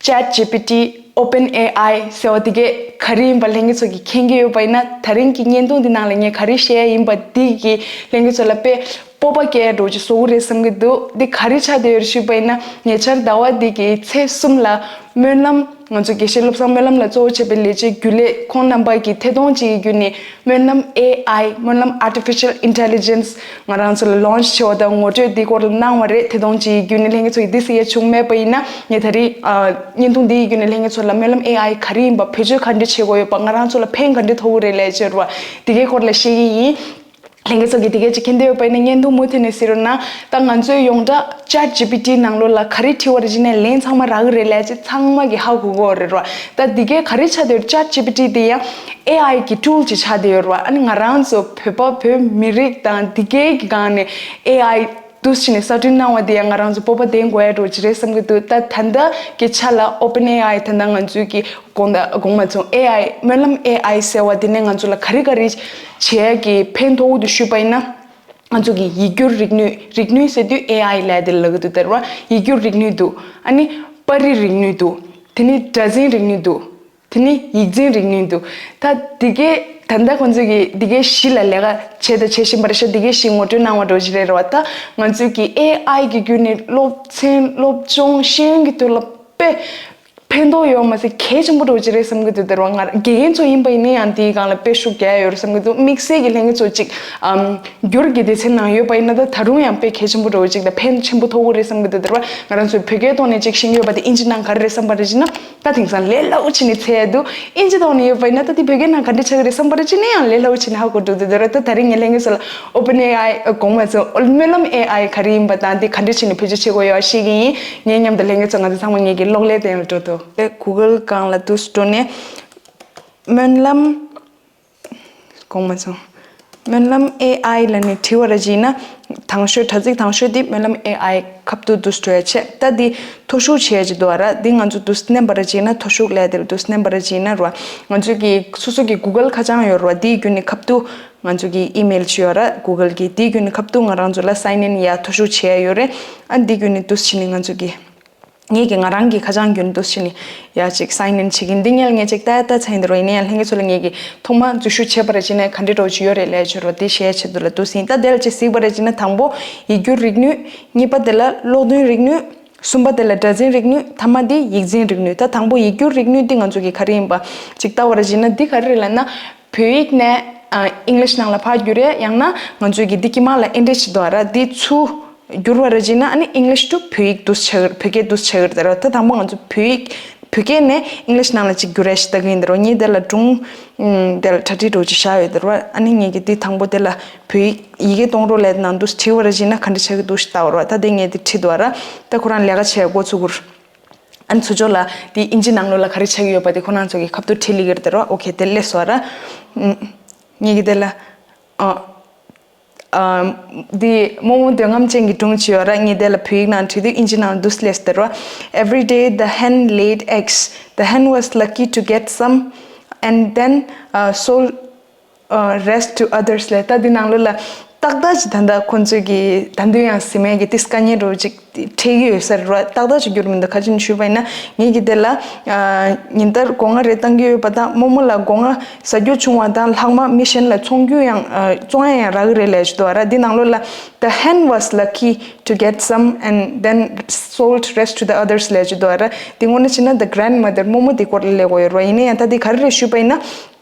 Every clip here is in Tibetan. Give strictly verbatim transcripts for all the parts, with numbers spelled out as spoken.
Chat G P T, Open A I ཟེར་བ་དེ་གས་ག་རེ་ཡིན་པ་ལྷན་རྒྱས་ཚོ་གིས་མཁྱེན་གྱི་ཡོད་པ་ཡིན་ན། ད་རིང་གི་བརྙན་ཐུང་འདི་ནང་ལ་ངས་ག་རེ་བཤད་ཡ་ཡིན་པ་འདི་གིས་ལྷན་རྒྱས་ཚོ་ལ་དཔེ་སྤོབས་པ་སྐྱེ་ཡ་འདྲ་བོ་ཅིག་བཟོ་གི་རེད་བསམ་གྱི་འདུག་འདི་ག་རེ་ཆགས་བསྡད་ཡོད་རེད་ཞུས་པ་ཡིན་ན། ཉེ་ཆར་ཟླ་བ་འདི་གི་ཚེས་གསུམ་ལ་སྨོན་ལམ། ང་ཚོ་དགེ་བཤེས་བློ་བཟང་སྨོན་ལམ་ལགས་གཙོ་བོ་བྱས་པའི་ལས་བྱེད་རྒྱུན་ལས་ཁོང་རྣམ་པ་གིས་ཐད་གཏོང་ཅིག་གི་བརྒྱུད་ནས་སྨོན་ལམ་A I། སྨོན་ལམ་Artificial Intelligence ང་རང་ཚོ་ལ་launch བྱེད་པ་དང་ངོ་སྤྲོད་འདི་སྐོར་ལ་གནང་བ་རེད། ཐད་གཏོང་ཅིག་གི་བརྒྱུད་ནས། ལྷན་རྒྱས་ཚོ་གིས་འདི་གཟིགས་ཡ་བྱུང་མེད་པ་ཡིན་ན། ངས་ད་རེས་ཨ་བརྙན་ཐུང་འདི་ཡི་བརྒྱུད་ནས་ལྷན་རྒྱས་ཚོ་ལ་སྨོན་ལམ་A I ག་རེ་ཡིན་པ། བེད་སྤྱོད་ག་འདྲ་བྱེད་དགོས་ཡོད་པ། ང་རང་ཚོ་ལ་ཕན་ག་འདྲ་ཐོགས་ཀྱི་རེད་ལབ་ཡ་ཅིག་ཡོད་རེད་བ། འདི་གའི་སྐོར་ལ་བཤད་ཀྱི་ཡིན། ལྷན་རྒྱས་ཚོ་གིས་འདི་གས་ཅིག་མཁྱེན་འདོད་ཡོད་པ་ཡིན་ན་བརྙན་ཐུང་མུ་མཐུད་ནས་གཟིགས་རོགས་གནང་། ད་ང་ཚོའི་ཡོངས་གྲགས་Chat G P T ནང་ལོགས་ལ་ག་རེ་དྲིས་པ་རེད་ཅེ་ན། ལན་ཚང་མ་རག་གི་རེད་ལབ་ཡ་ཅིག་ཚང་མ་གིས་ཧ་གོ་གི་ཡོད་རེད་བ། ད་འདི་གས་ག་རེ་ཆགས་བསྡད་ཡོད། Chat G P T དེ་ཡང་A I གི་tool ཅིག་ཆགས་བསྡད་ཡོད་རེད་བ། ཨ་ནི་ང་རང་ཚོ་བོད་པ་བོད་མི་རིགས་དང་འདི་གས་ཀྱི་སྒང་ནས་A I འདུག་སེ་བྱས་ནས་གསར་སྐྲུན་གནང་བ་དེ་ཡང་ང་རང་ཚོ་སྤོབས་པ་ལྡན་དགོས་ཡ་འདྲ་བོ་ཅིག་རེད་བསམ་གྱི་འདུག་ད་ད་ལྟ་གི་ཆ་ལ་Open A I ད་ལྟ་ང་ཚོའི་གི་དགོངས་དག་དགོངས་མ་ཚོམ། A I སྨོན་ལམ་A I ཟེར་བ་དེ་ནས་ང་ཚོ་ལ་ག་རེ་ག་རེ་བྱེད་ཡ་གི་ཕན་ཐོགས་འདུག་ཞུས་པ་ཡིན་ན། ང་ཚོ་གི་ཡིག་སྒྱུར་རིག་ནུས། རིག་ནུས་ཟེར་དུས་A I ལབ་དེ་ལབ་གི་འདུག་ད་རེད་བ། ཡིག་སྒྱུར་རིག་ནུས་འདུག་ཨ་ནི་པར་རིས་རིག་ནུས་འདུག་དེ་ནས་སྒྲ་འཛིན་རིག་ནུས་འདུག་དེ་ནི་ཡིག་འཛིན་རིག་ནུས་འདུག་ད་འདི་གས་ད་ལྟ་ཁོང་ཚོས་ཀྱིས་འདི་གས་གཞི་ལ་ལས་ཀ་བྱས་དང་བྱེད་བཞིན་པ་རེད་ཤག་འདི་གས་གཞི་ངོ་སྤྲོད་གནང་བ་འདྲ་བོ་ཞིག་རེད་རེད་བ། ད་ང་ཚོས་ཀྱིས་A I གི་བརྒྱུད་ནས་སློབ་ཚན་སློབ་སྦྱོང་ཤེས་ཡོན་གྱི་ཐོག་ལ་དཔེ་ཕན་ཐོགས་ཡོད་མ་ཟད་གལ་ཆེན་པོ་འདྲ་བོ་ཅིག་རེད་བསམ་གྱི་འདུག་ད་རེད་བ། ང་དགེ་རྒན་ཚོ་ཡིན་པ་ཡིན་ན་ཡང་འདིའི་སྒང་ལ་དཔེ་ཤུགས་རྒྱག་ཡ་ཡོད་རེད་བསམ་གྱི་འདུག་དམིགས་བསལ་གྱི་ལྷན་རྒྱས་ཚོ་ཅིག་ཨམ་སྒྱུར་གྱི་སྡེ་ཚན་ནང་ཡོད་པ་ཡིན་ན། ད་ད་རུང་ཡང་དཔེ་གལ་ཆེན་པོ་འདྲ་བོ་ཅིག་དང་ཕན་ཆེན་པོ་ཐོགས་ཀྱི་རེད་བསམ་གྱི་འདུག་ད་རེད་བ། ང་རང་ཚོས་བོད་སྐད་ཐོག་ནས་ཅིག་ཤེས་ཀྱི་ཡོད་པ་དེ་ཨིན་ཇི་ནང་ག་རེ་རེད་བསམ་པ་རེད་ཅེ་ན། ད་དེང་སང་ལས་སླ་བོ་བྱས་ནས་འཚོལ་ཡ་འདུག་ཨིན་ཇི་ཐོག་ནས་ཡོད་པ་ཡིན་ན་ད་དེ་བོད་སྐད་ནང་ག་འདྲ་ཆགས་ཀྱི་རེད་བསམ་པ་རེད་ཅེ་ན་ཡང་ལས་སླ་བོ་བྱས་ནས་ཧ་གོ་འགྲོ་འདུག་ད་རེད་བ། ད་ད་རིང་ངས་ལྷན་རྒྱས་ཚོ་ལ་Open A I དགོངས་མ་ཚོམ། སྨོན་ལམ་A I ག་རེ་ཡིན་པ་དང་དེ་ག་འདྲ་བྱས་ནས་བེད་སྤྱོད་བྱེད་དགོས་ཡོད་ཤེས་ཀྱི་ཡིན། ངའི་མཉམ་དུ་ལྷན་རྒྱས་ཚོ་ང་ཚོ་ཚང་མ་ངེད་ཀྱི་གློག་ཀླད་སྟེང་ལ་འགྲོ་ཐུབ། དེ་Google སྒང་ལ་འདུག་སེ་འགྲོ་ནས་སྨོན་ལམ། དགོངས་མ་ཚོམ། སྨོན་ལམ་A I ལབ་ནས་བྲིས་པ་ར་བྱས་ན། དང་ཤོས་དྲ་ཚིགས་དང་ཤོས་དེ་སྨོན་ལམ་A I ཁ་ཐུག་འདུག་སེ་འགྲོ་ཡ་བྱས། ད་འདི་མཐོ་ཤོས་བྱས་ཡ་ཅིག་འདུག་བ་ར། འདི་ང་ཚོ་འདུག་སེ་མནན་པ་ར་བྱས་ན། མཐོ་ཤོས་ལབ་ཡ་དེ་ལ་འདུག་སེ་མནན་པ་ར་བྱས་ན་ར། ང་ཚོའི་གི་སོ་སོ་གི་Google ཁ་བྱང་ཡོད་ར། འདིའི་བརྒྱུད་ནས་ཁ་ཐུག་ང་ཚོ་གི་email ཅིག་ཡོད་ར། Google གི་འདིའི་བརྒྱུད་ནས་ཁ་ཐུག་ང་རང་ཚོ་ལ་sign in ཡ་མཐོ་ཤོས་བྱས་ཡ་ཡོད་རེད། ཨ་འདིའི་བརྒྱུད་ནས་འདུག་སེ་བྱས་ནས་ང་ཚོ་གི་ངེད་ཀྱི་ང་རང་གི་ཁ་བྱང་བརྒྱུད་འདུག་སེ་བྱས་ནས་ཡ་ཅིག་sign in བྱེད་ཀྱིན། འདི་ངས་ངས་ཅིག་ལྟ་ལྟ་ཚར་ཡིན། འདི་རོ་ཡིན་ན་ཡང་ལྷན་རྒྱས་ཚོ་ལ་ངེད་ཀྱི་ཐོག་མ་འཛུལ་ཞུགས་བྱས་པ་ར་བྱས་ན་ག་འདྲ་འདྲ་བོ་ཅིག་ཡོད་རེད་ལབ་ཡ་ཅིག་རོ། དེ་བཤད་ཡ་ཆེད་དུ་ལ་འདུག་སེ་ཡིན། ད་དེ་ལ་ཅིག་གཟིགས་པ་ར་བྱས་ན། དང་པོ་ཡིག་སྒྱུར་རིག་ནུས། གཉིས་པ་དེ་ལ་ཀློག་འདོན་རིག་ནུས། གསུམ་པ་དེ་ལ་སྒྲ་འཛིན་རིག་ནུས། ཐ་མ་དེ་ཡིག་འཛིན་རིག་ནུས། ད་དང་པོ་ཡིག་སྒྱུར་རིག་ནུས་འདི་ང་ཚོ་གི་ག་རེ་ཡིན་པ་ཅིག་ལྟ་བ་ར་བྱས་ན། འདི་ག་རེ་རེད་ལབ་ན། བོད་ཡིག་ནས་ཨ་English ནང་ལ་ཕར་བསྒྱུར་ཡས། ཡང་ན་ང་ཚོའི་གི་འདི་དཀྱིལ་མ་ལ་ཨེ་འདྲ་ཞིག་འདུག་ཨ་ར། འདི་ཚུར་བསྒྱུར་བ་ར་བྱས་ན་ཨ་ནི་English to བོད་ཡིག་འདུག་སེ་ཆགས་ཀྱི་རེད། བོད་སྐད་འདུག་སེ་ཆགས་ཀྱི་རེད་ད་ར། ད་དང་པོ་ང་ཚོ་བོད་ཡིག་བོད་སྐད་ནས་English ནང་ལ་ཅིག་བསྒྱུར་ཡས་ཞིག་ལྟ་གི་ཡིན་ད་ར། ངས་དེ་ལ་སྒྲུང་དེ་ལ་གྲ་སྒྲིག་འདྲ་བོ་ཅིག་བཞག་ཡོད་ད་ར། ཨ་ནི་ངས་གི་འདི་དང་པོ་དེ་ལ་བོད་ཡིག་ཡི་གེ་གཏོང་རོགས་ལབ་ནང་འདུག་སེ་བྲིས་བ་ར་བྱས་ན་ག་འདྲ་ཆགས་ཀྱི་འདུག་ཞིག་ལྟ་བ་ར། ད་དེ་ངས་དེ་བྲིས་འདུག་ཨ་ར། ད་ཁོ་རང་ལས་ཀ་བྱེད་འགོ་ཚུགས་ཀྱི་རེད། ཨ་ནི་ཚུར་ཕྱོགས་ལ་དེ་ཨིན་ཇི་ནང་ལོགས་ལ་ག་རེ་ཆགས་ཀྱི་ཡོད་པ་དེ་ཁོ་རང་ཚོ་གིས་ཁ་ཐུག་བྲིས་ལེ་གི་རེད་ད་ར། ཨོ་ཁེ། དེ་ལས་སོ་ར། ཨུམ། ངས་གི་དེ་ལ། ཨ། ཨ། དེ་རྨོ་མོ་འདོད་རྔམ་ཅན་གྱི་སྒྲུང་ཅིག་ཡོད་ར། ངས་དེ་ལ་བོད་ཡིག་ནང་བྲིས་དུས་ཨིན་ཇི་ནང་འདུག་སེ་ལས་སོ་ད་ར། Every day the hen laid eggs. The hen was lucky to get some and then, uh, sold uh, rest to others ལབ། ད་འདི་ནང་ལོགས་ལ་ཏག་ཏག་ཅིག་ད་ལྟ་ཁོང་ཚོས་ཀྱི་ད་དུང་ཡང་ཟིན་མེད་ཀྱི་ཏིས་དཀའ་ངལ་འདྲ་བོ་ཅིག་འཕྲད་ཀྱི་ཡོད་ས་རེད་བ། ཏག་ཏག་ཅིག་གྱུར་མི་འདུག་ག་ཅི་ནས་ཞུས་པ་ཡིན་ན། ངས་ཀྱི་དེ་ལ་ཨ་ཉིན་ལྟར་སྒོ་ང་རེ་བཏང་གི་ཡོད་པ་དང་། རྨོ་མོ་ལ་སྒོ་ང་ཟ་རྒྱུ་བྱུང་བ་དང་ལྷག་མ་མི་གཞན་ལ་བཙོང་རྒྱུ་ཡང་ཨ་བཙོང་ཡ་ཡང་རག་གི་རེད་ལབ་ཅིག་འདུག་ཨ་ར། འདི་ནང་ལོགས་ལ། The hen was lucky to get some and then sold rest to the others ལབ་ཅིག་འདུག་ཨ་ར། འདི་དངོས་གནས་བྱས་ན་the grandmother རྨོ་མོ་འདི་སྐོར་ལ་ལབ་དགོས་ཡོད་རེད་བ། ཡིན་ན་ཡང་ད་འདི་ག་རེ་རེད་ཞུས་པ་ཡིན་ན།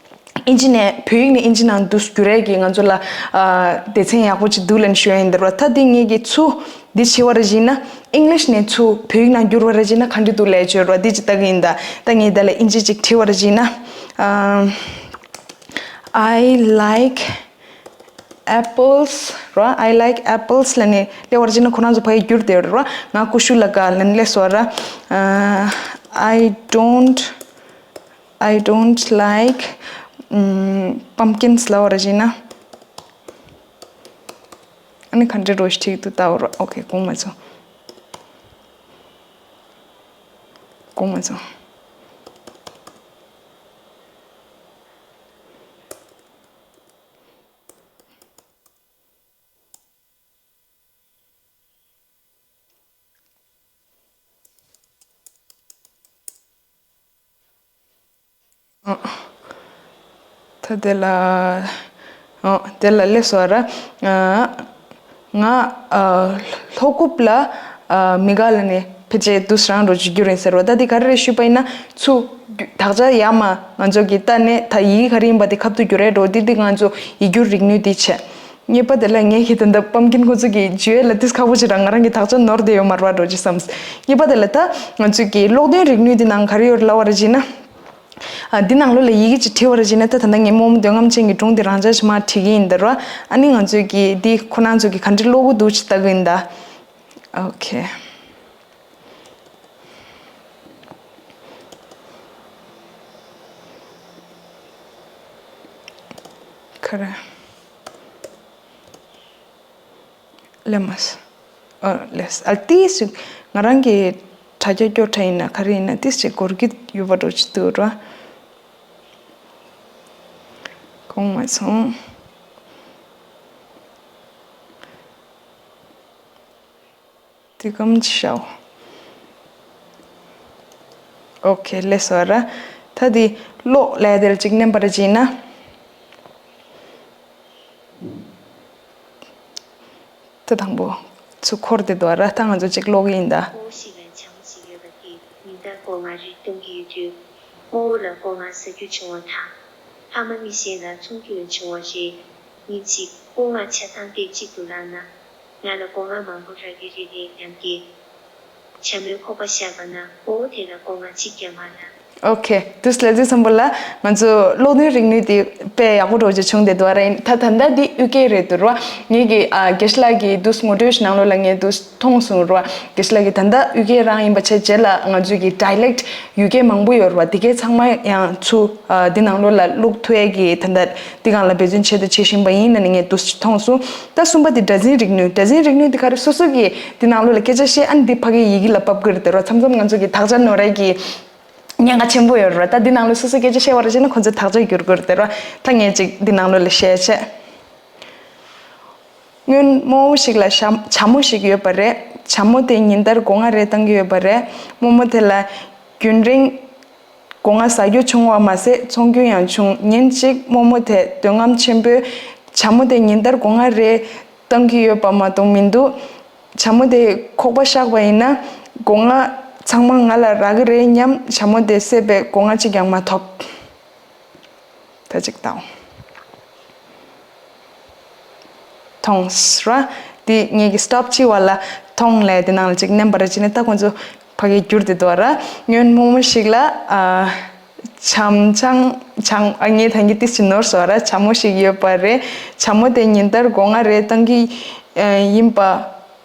ཨིན་ཇི་ནས་བོད་ཡིག་ནས་ཨིན་ཇི་ནང་འདུག་སེ་བསྒྱུར་ཡས་ཀྱི་ང་ཚོ་ལ་ཨ་སྡེ་ཚན་ཡག་པོ་ཅིག་འདུག་ལབ་ནས་ཞུ་ཡ་ཡིན་ད་ར་བ། ད་འདི་ངེད་ཀྱིས་ཚུར་འདི་བྱས་པ་ར་བྱས་ན། ཨིང་ལིཤ་ནས་ཚུར་བོད་ཡིག་ནང་བསྒྱུར་བ་ར་བྱས་ན་ག་འདྲ་འདུག་ལབ་ཅིག་ཡོད་ར་བ། འདི་ཅིག་ལྟ་གི་ཡིན་ད། ད་ངས་དེ་ལ་ཨིན་ཇི་ཅིག་བྲིས་པ་ར་བྱས་ན། ཨ། I like apples ར། I like apples ལབ་ནས་ལབ་པ་ར་བྱས་ན་ཁོ་རང་ཚོ་ཕ་གིར་བསྒྱུར་བསྡད་ཡོད་ར་བ། ང་ཀུ་ཤུ་ལ་དགའ་ལབ་ནས་ལབ་སོང་ར། ཨ། I don't I don't like, um, pumpkins ལབ་པ་ར་བྱས་ན། ཨ་ནི་ག་འདྲ་འདྲ་བོ་ཞིག་འགྲིག་འདུག་ལྟ་བ་ར། ཨོ་ཁེ། དགོངས་མ་ཚོམ། དགོངས་མ་ཚོམ། ཨ། ད་དེ་ལ། ཨ། དེ་ལ་སླེབས་སོང་ར། ཨ། ང་། ཨ། ལྷོ་ཀུབ་ལ། ཨ། མི་ག་ལ་ནས་ཕལ་ཆེར་དུས་རང་རོ་བརྗེ་རྒྱུ་རེད་ཟེར་བ། ད་འདི་ག་རེ་རེད་ཞུས་པ་ཡིན་ན། ཚུར་དག་ཆ་ཡར་མར་ང་ཚོ་གི་ལྟ་ནས་ད་ཡི་གེ་ག་རེ་ཡིན་པ་དེ་ཁ་ཐུག་རྒྱུ་རེད་འགྲོ། འདི་འདི་ང་ཚོ་ཡིག་སྒྱུར་རིག་ནུས་འདི་བྱས། གཉིས་པ་དེ་ལ་ངས་ཀྱི་ད་ལྟ་པམ་ཀིན་ཁོ་ཚོ་གི་བརྗོད་ལ་ཏིས་ཁག་པོ་ཅིག་རང་ང་རང་གི་དག་ཆ་ནོར་བསྡད་ཡོད་མ་རེད་པ་འགྲོ་ཅི་བསམ། གཉིས་པ་དེ་ལ་ད་ང་ཚོ་གི་ཀློག་འདོན་རིག་ནུས་འདི་ནང་ག་རེ་ཡོད་རེད་ལབ་པ་རེད་ཅེ་ན། ཨ། འདི་ནང་ལོགས་ལ་ཡི་གེ་ཅིག་བྲིས་པ་རེད་ཅེ་ན། ད་ད་ལྟ་ངས་རྨོ་མོ་འདོད་རྔམ་ཅན་གྱི་སྒྲུང་འདི་རང་འཇགས་ཤིག་མར་བྲིས་ཀྱི་ཡིན་ད་ར། ཨ་ནི་ང་ཚོས་ཀྱི་འདི་ཁོ་རང་ཚོ་གི་ག་འདྲ་ཀློག་གི་འདུག་ཅིག་ལྟ་གི་ཡིན་ད། ཨོ་ཁེ། ག་རེ། ལེ་མ་སི། ཨ། ལེས། ཨ། ཏིས་ང་རང་གི་དྲ་རྒྱ་སྐྱོ་དྲ་ཡིན་ན་ག་རེ་ཡིན་ན་ཏིས་ཅིག་འགོར་གྱི་ཡོད་པ་འགྲོ་ཅི་འདུག་ར། གོང་མ་སོང་། དེ་གམ་ཅི་ཤའོ། ཨོ་ཁེ། ལེས་སོ་ར། ད་དེ་ཀློག་ལས་དེར་ཅིག་མནན་པར་བྱས་ན། ད་དང་པོ་ཚུར་འཁོར་ཏེ་འདུག་ར། ད་ང་ཚོ་ཅིག་ཀློག་གི་ཡིན་ད། སྤོ་བོ་ཞིག་ལ་བྱ་མོ་ཞིག་ཡོད་པ་དེས་ཉིན་ལྟར་སྒོ་ང་རེ་གཏོང་གི་ཡོད་དུས། སྤོ་བོ་ལ་སྒོ་ང་ཟ་རྒྱུ་བྱུང་བ་དང་། ཕ་མ་མི་གཞན་ལ་འཚོང་རྒྱུ་ཡང་བྱུང་བ་རེད། ཉིན་ཞིག་སྤོ་བོ་ང་ཆ་ཚང་ཏོག་ཙམ་དུ་བརླགས་ན། ང་ལ་སྒོ་ང་མང་པོ་རག་གི་རེད་ལབ་སྟེ། བྱ་མོའི་ཁོག་པ་བཞག་པ་ན་སྤོ་བོ་དེ་ལ་སྒོ་ང་གཅིག་ཀྱང་མ་རག། ཨོ་ཁེ། དུས་ལ་ཟི་སམ་བུ་ལ་ང་ཚོ་ཀློག་འདོན་རིག་ནུས་དེ་དཔེ་ཡག་པོ་འགྲོ་རྒྱུ་བྱུང་བསྡད་འདུག་ར། ཡིན་ད་ད་ལྟ་འདི་ཨུ་ཀེ་རེད་འདུག་ར། ངེད་ཀྱི་ཨ་དགེ་བཤེས་ལགས་ཀྱི་དུས་ངོ་སྤྲོད་ནང་ལོགས་ལ་ངས་དུས་མཐོང་སོང་ར། དགེ་བཤེས་ལགས་ཀྱིས་ད་ལྟ་ཨུ་ཀེ་རང་ཡིན་པ་བྱས་རྗེས་ལ་ང་ཚོའི་གི་ཌའི་ལེག་ཡུལ་སྐད་མང་པོ་ཡོད་ར། དེ་གའི་ཚང་མ་ཡང་ཚུར་ཨ་འདི་ནང་ལོགས་ལ་བླུག་ཐུབ་ཡས་ཀྱི་ད་ལྟ་འདི་སྒང་ལ་འབད་བརྩོན་བྱེད་དུ་བྱེད་བཞིན་པ་ཡིན་ལབ་ནས་ངས་དུས་མཐོང་སོང་། ད་གསུམ་པ་དེ་སྒྲ་འཛིན་རིག་ནུས། སྒྲ་འཛིན་རིག་ནུས་དེ་ག་རེ། སོ་སོ་གིས་འདི་ནང་ལོགས་ལ་སྐད་ཆ་བཤད། ཨ་ནི་འདི་ཕ་གིའི་ཡི་གེ་ལ་ཕབ་དགོས་རེད་དེ་ར། མཚམས་མཚམས་ང་ཚོ་གི་དག་ཆ་ནོར་ཡས་ཀྱི་ཉེན་ཁ་ཆེན་པོ་ཡོད་རེད་བ། ད་འདི་ནང་ལ་སོ་སོ་སྐད་ཆ་བཤད་པ་རེད་ཅེ་ན་ཁོ་ཚོས་དག་ཆ་བསྒྱུར་དགོས་རེད་དེ་ར། ད་ངས་ཅིག་འདི་ནང་ལོགས་ལ་བཤད་བྱས། སྔོན་རྨོ་མོ་ཞིག་ལ་ཞ་བྱ་མོ་ཞིག་ཡོད་པ་རེད། བྱ་མོ་དེ་ཉིན་ལྟར་སྒོ་ང་རེ་བཏང་གི་ཡོད་པ་རེད། རྨོ་མོ་དེ་ལ་རྒྱུན་རིང་སྒོ་ང་ཟ་རྒྱུ་བྱུང་བ་མ་ཟད་འཚོང་རྒྱུ་ཡང་བྱུང་། ཉིན་གཅིག་རྨོ་མོ་དེ་འདོད་རྔམ་ཆེན་པོས་བྱ་མོ་དེ་ཉིན་ལྟར་སྒོ་ང་རེ་བཏང་གི་ཡོད་པ་མ་གཏོགས་མི་འདུག་བྱ་མོ་དེ་ཁོག་པ་བཤགས་པ་ཡིན་ན་སྒོ་ང་ཚང་མ་ང་ལ་རག་གི་རེད་སྙམ། བྱ་མོ་དེ་བསད་པས་སྒོ་ང་གཅིག་ཀྱང་མ་ཐོབ། ད་ཅིག་དང་། ཐོངས་ར། དེ་ངེད་ཀྱི་སི་ཊོབ་ཅི་བ་ལ་ཐོང་ལས་དེ་ནང་ལ་ཅིག་མནན་པ་ར་ཅི་ནས་ད་ཁོང་ཚོ་ཕ་གིར་བསྒྱུར་ཏེ་འདུག་ར། སྔོན་རྨོ་མོ་ཞིག་ལ་ཨ་བྱམོ་ཆང་ཆང་ཨ་ངས་ད་གིན་ཏིས་ཅིག་ནོར་སོང་ར། བྱ་མོ་ཞིག་ཡོད་པ་རེད། བྱ་མོ་དེ་ཉིན་ལྟར་སྒོ་ང་རེ་བཏང་གི་ཨ་ཡིན་པ་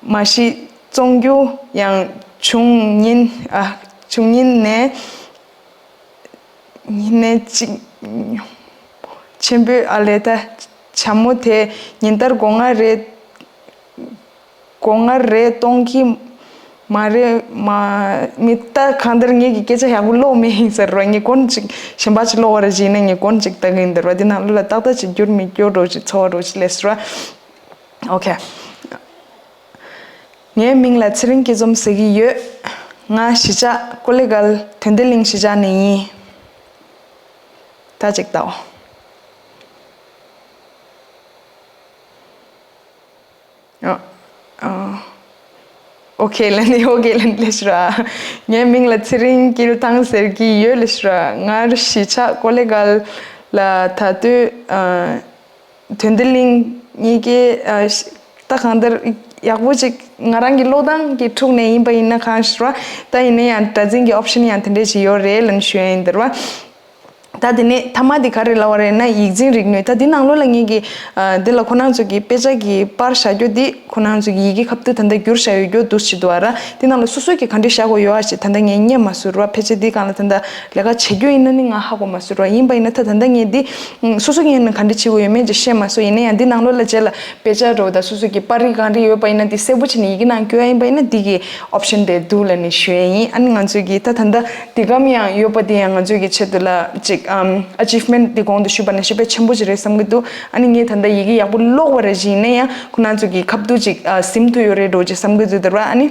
མ་གཞི་བཙོང་རྒྱུ་ཡང་བྱུང་ཉིན་ཨ་བྱུང་ཉིན་ནས། ཉིན་ནས་གཅིག་ཆེན་པོའི་ཨ་ལས་ད་བྱ་མོ་དེ་ཉིན་ལྟར་སྒོ་ང་རེ་སྒོ་ང་རེ་གཏོང་གི་མ་རེད་མ་མི་ད་གང་ལྟར་ངེད་ཀྱི་སྐད་ཆ་ཡག་པོ་ཀློག་མེད་ཡིན་ཟེར་རོ། ངས་གོན་ཅིག་གཞན་པ་ཅིག་ཀློག་པ་རེ་བྱས་ན་ངས་གོན་ཅིག་ལྟ་གི་ཡིན་ཟེར་རོ། དེ་ནང་ལོགས་ལ་ཏག་ཏག་ཅིག་འགྱུར་མི་འགྱུར་རོ་ཅིག་ཚོར་བ་རོ་ཅིག་ལས་ཟེར་རོ། ཨོ་ཁེ། ངའི་མིང་ལ་ཚེ་རིང་སྐྱིད་འཛོམས་ཟེར་གྱི་ཡོད། ང་གཞིས་ཆགས་ཀོ་ལེ་གལ་དོན་ལྡན་གླིང་གཞིས་ཆགས་ནས་ཡིན། ད་ཅིག་ལྟའོ། ཨ། ཨ། ཨོ་ཁེ་ལན་ནི་ཨོ་ཁེ་ལན་ལེ་ཤ་ར། ངའི་མིང་ལ་ཚེ་རིང་སྐྱིད་ཐང་ཟེར་གྱི་ཡོད་ལེ་ཤ་ར། ང་གཞིས་ཆགས་ཀོ་ལེ་གལ་ལ་ད་དུས་ཨ། དོན་ལྡན་གླིང་གཉིས་ཀའི་ཨ་ཤ་ད་གང་ལྟར་ཡག་པོ་ཅིག་ང་རང་གི་ཀློག་སྟངས་ཀྱི་ཐུག་ནས་ཡིན་པ་ཡིན་ན་གང་ཞིག་ར། ད་ཡིན་ན་ཡང་སྒྲ་འཛིན་གྱི་ཨོབ་ཤན་ཡང་དེ་འདྲས་ཅིག་ཡོད་རེད་ལབ་ནས་ཞུ་ཡ་ཡིན་འདིར་བ། ད་དེ་ནས་མཐའ་མ་དེ་ག་རེ་ལབ་པ་རེད་ན་ཡིག་འཛིན་རིག་ནུས། ད་འདི་ནང་ལོགས་ལ་ངེད་ཀྱི་ཨ་འདི་ལ་ཁོ་རང་ཚོ་གི་དཔེ་ཆ་གི་པར་བཞག་རྒྱུ་འདི་ཁོ་རང་ཚོ་གི་ཡི་གེ་ཁ་ཐུག་ད་ལྟ་བསྒྱུར་བཞག་ཡོད་རྒྱུ་འདུག་ཅིག་འདུག་ཨ་ར། འདི་ནང་ལ་སོ་སོ་གི་ག་འདྲས་བཞག་དགོས་ཡོད་ཨ་ཞེས་ད་ལྟ་ངས་རྙེད་མ་སོང་ར། ཕལ་ཆེར་འདི་སྒང་ལ་ད་ལྟ་ལས་ཀ་བྱེད་རྒྱུ་ཡིན་ན་ནི་ང་ཧ་གོ་མ་སོང་ར། ཡིན་པ་ཡིན་ན་ད་ད་ལྟ་ངས་འདི་སོ་སོ་གི་ཡིན་ན་ག་འདྲས་བྱེད་དགོས་ཡོད་མེད་ཅིག་ཤེས་མ་སོང་། ཡིན་ན་ཡང་འདི་ནང་ལོགས་ལ་རྗེས་ལ་དཔེ་ཆ་འདྲ་བོ་དང་སོ་སོ་གི་པར་རིས་གང་རེ་ཡོད་པ་ཡིན་ན་འདི་གསལ་པོ་བྱས་ནས་ཡི་གེ་ནང་བཀོད་ཡ་ཡིན་པ་ཡིན་ན་འདི་གི་ཨོབ་ཤན་དེ་འདུག་ལབ་ནས་ཞུ་ཡ་ཡིན། ཨ་ནི་ང་ཚོས་ཀྱི་ད་ད་ལྟ་འདི་གམ་ཡང་ཡོད་པ་དེ་ཡང་ང་ཚོས་ཀྱི་ཆེད་དུ་ལ་ཅིག་ཨམ་ཨ་ཅིབ་མེན་ཊི་འདི་གོང་དུ་ཞུས་པ་ནང་བཞིན་དཔེ་ཆེན་པོ་ཅིག་རེད་བསམ་གྱི་འདུག་ཨ་ནི་ངས་ད་ལྟ་ཡི་གེ་ཡག་པོ་ཀློག་པ་རེད་ཅིག་ཡིན་ན་ཡང་ཁོ་རང་ཚོ་གི་ཁ་ཐུག་ཅིག་ཨ་ཟིན་ཐུབ་ཡོད་རེད་འགྲོ་ཅིག་བསམ་གྱི་འདུག་དེ་ར། ཨ་ནི།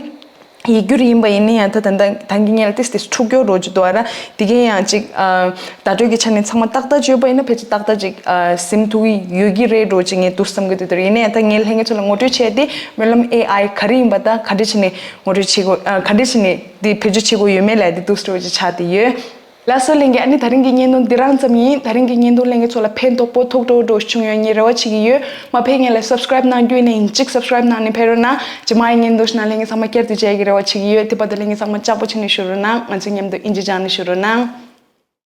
ཡིག་སྒྱུར་ཡིན་པ་ཡིན་ན་ཡང་ད་ད་ད་ད་གིན་ངས་ལ་ཏིས་ཏིས་འཁྲུག་སྐྱོ་རོ་ཅིག་འདུག་ཨ་ར། དེ་གིན་ཡང་ཅིག་ཨ་བརྡ་སྤྲོད་ཀྱི་ཆ་ནས་ཚང་མ་ཏག་ཏག་བརྗོད་པ་ཡིན་ན་ཕལ་ཆེར་ཏག་ཏག་ཅིག་ཨ་ཟིན་ཐུབ་ཀྱི་ཡོད་ཀྱི་རེད་རོ་ཅིག་ངས་འདུག་བསམ་གྱི་འདུག་དེ་རེད། ཡིན་ན་ཡང་ད་ངས་ལྷན་རྒྱས་ཚོ་ལ་ངོ་སྤྲོད་བྱས་ཏེ་སྨོན་ལམ་ཨེ་ཨའི་ག་རེ་ཡིན་པ་ད་ག་འདྲ་བྱས་ནས་ངོ་སྤྲོད་བྱེད་དགོས་ཨ་ག་འདྲ་བྱས་ནས་དེ་བེད་སྤྱོད་བྱེད་དགོས་ཡོད་མེད་ལ་དེ་འདུག་སྤྲོད་ཅིག་ཆགས་བསྡད་ཡོད། ལགས་སོ་ལྷན་རྒྱས། ཨ་ནི་ད་རིང་གི་བརྙན་ཐུང་འདི་རང་ཙམ་ཡིན། ད་རིང་གི་བརྙན་ཐུང་ལྷན་རྒྱས་ཚོ་ལ་ཕན་ཐོགས་པོ་ཐོགས་འགྲོ་འགྲོ་བྱུང་ཡོད་ངས་རེ་བ་བྱེད་ཀྱི་ཡོད། མ་ཕེབས་སྔོན་ལ་སབ་སི་ཀ་རེབ་གནང་རྒྱུ་ཡིན་ན་ཡིན་གཅིག་སབ་སི་ཀ་རེབ་གནང་ནས་ཕེབས་རོགས་གནང་། རྗེས་མ་ཡི་བརྙན་ཐུང་ཞིག་ནང་ལྷན་རྒྱས་ཚང་མ་བསྐྱར་དུ་མཇལ་གྱི་རེ་བ་བྱེད་ཀྱི་ཡོད། དེ་བར་དུ་ལྷན་རྒྱས་ཚང་མ་ལྕགས་པོ་བྱས་ནས་བཞུགས་རོགས་གནང་། ང་ཚོ་མཉམ་དུ་ཨིན་ཇི་སྦྱངས་ནས་བཞུགས་རོགས་གནང་།